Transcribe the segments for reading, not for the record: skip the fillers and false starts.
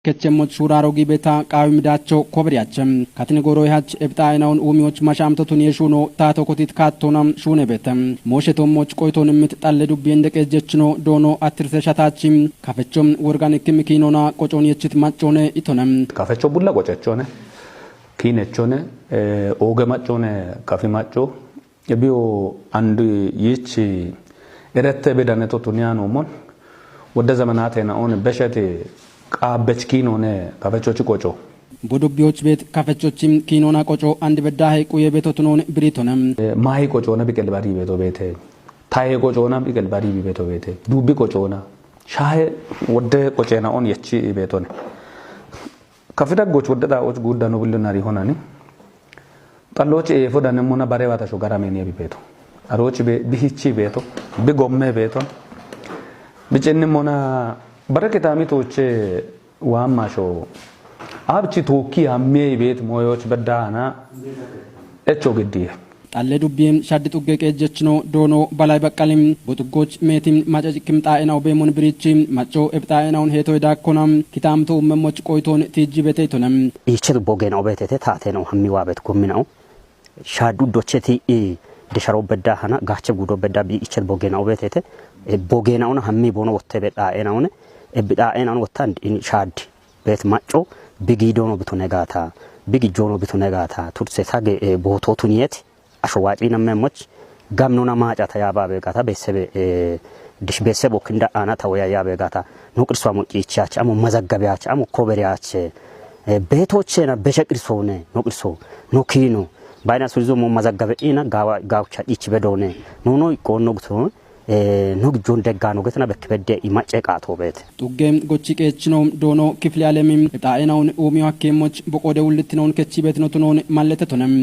ከቸሞች ሹራሮጊ ቤታ ቃዊ ምዳቸው ኮብሪያቸም ካትንጎሮ ያች ኤብጣይናውን ውሚዎች ማሻምተቱን የሹኖ ታቶኮቲት ካቶናም ሹነ ቤተም ሞሸቶሞች ቆይቶን ምት ጣለ ዱቤ እንደቀጀችኖ ዶኖ አትርሰ ሻታችም ካፈቾም ወርጋኒክ ሚኪኖና ቆጮን የችት ማጮነ ኢቶነም ካፈቾ ቡላ ቆጨቾነ ኪነቾነ ኦገ ማጮነ ካፊ ማጮ የቢዮ አንድ ይች ኤረተ በዳነቶ ቱኒያኖ ሞን ወደ ዘመናት ናኦን በሸቴ ቃበች ኪኖነ ካፈቾች ቆጮ ቦዶቢዎች ቤት ካፈቾችም ኪኖና ቆጮ አንድ በዳ ሀይቁ የቤቶትኖን ብሪቶነም ማይ ቆጮነ ቢቀል ባሪ ቤቶ ቤቴ ታዬ ቆጮና ቢቀል ባሪ ቤቶ ቤቴ ዱቢ ቆጮና ሻሄ ወደ ቆጨናኦን የቺ ቤቶነ ከፍዳጎች ወደ ጣዎች ጉዳኖ ብሉናሪ ሆናኒ ጠሎች ኤፎዳነ ሞና ባሬባታ ሾጋራሜን የቢቤቶ አሮች ቢሂቺ ቤቶ ቢጎሜ ቤቶ ቢጭን ሞና በረከታሚቶች ዋማሾ አብቺ ቶኪ አሜ ቤት ሞዮች በዳና እቾ ግዲየ ጣለ ዱቤም ሻድ ጡጌ ቄጀች ነው ዶኖ በላይ በቀልም ቦጥጎች ሜቲም ማጨጭክም ጣይናው ቤሞን ብሪቺ ማጮ ኤብጣይናውን ሄቶ ዳኮናም ኪታምቶ መሞች ቆይቶን ቲጂ ቤቴቶነም ይችል ቦጌናው ቤቴቴ ታቴ ነው ሀሚዋ ቤት ጎሚናው ሻዱ ዶቼቲ ደሸሮ በዳ ሀና ጋቸ ጉዶ በዳ ቢ ይችል ቦጌናው ቤቴቴ ቦጌናውን ሀሚ ቦኖ ወተ በጣኤናውን ኤብጣኤናውን ወታ ሻድ ቤት ማጮ ቢጊዶ ነው ብቱ ነጋታ ቢጊጆ ነው ብቱ ነጋታ ቱርሴ ታገ ቦቶቱን የት አሸዋጪ ነመሞች ጋምኖና ማጫታ ያባበ ጋታ ቤተሰብ ድሽ ቤተሰብ ወክንዳ አና ተወያ ያበ ጋታ ኖቅርሷ ሞጪቻች አሞ መዘገቢያች አሞ ኮበሪያች ቤቶቼና በሸቅርሶነ ኖቅርሶ ኖኪኖ ባይና ሱሪዞ ሞ መዘገበ ኢና ጋዋ ጋውቻ ዲች በዶነ ኖኖ ቆኖ ግቶ ኖግጆን ደጋ ነው ገትና በክበደ ይማጨቃቶ ቤት ጡጌም ጎቺ ቄችኖ ዶኖ ክፍል ያለሚም ጣይናውን ኡሚዮ ሀኬሞች ቦቆደ ውልትኖን ከቺ ቤት ነው ትኖን ማለተቶነም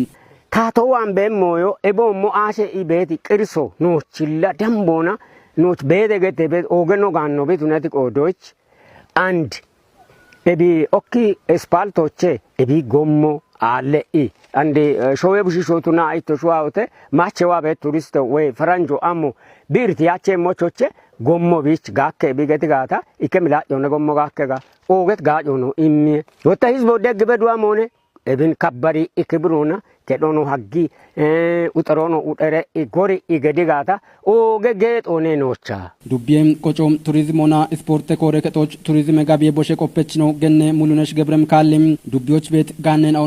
ታቶዋን በሞዮ ኤቦሞ አሸ ኢቤት ቅርሶ ኖችላ ደምቦና ኖች ቤተ ገተ ቤት ኦገኖ ጋኖ ቤት ኡነት ቆዶች አንድ ኤቢ ኦኪ ስፓልቶቼ ኤቢ ጎሞ አለ ኢ አንድ ሾዌ ቡሽ ሾቱና አይቶ ሹዋውተ ማቸዋ ቤት ቱሪስት ወይ ፈረንጆ አሞ ቢርት ያቼ ሞቾቼ ጎሞ ቢች ጋከ ቢገት ጋታ ኢከሚላ ዮነ ጎሞ ጋከ ጋ ኦገት ጋጮ ነው ኢሚ ወታ ህዝቦ ደግ በዱዋ ሞነ ኤብን ከባሪ ኢክብሩና ኬዶኖ ሀጊ ኡጠሮኖ ኡጠረ ጎሪ ኢገዲጋታ ኦገ ጌጦኔ ኖቻ ዱቤም ቆጮም ቱሪዝሞና ስፖርት ኮረ ከጦች ቱሪዝም ጋቢ ቦሼ ቆፔች ነው ገነ ሙሉነሽ ገብረም ካለም ዱቢዎች ቤት ጋነን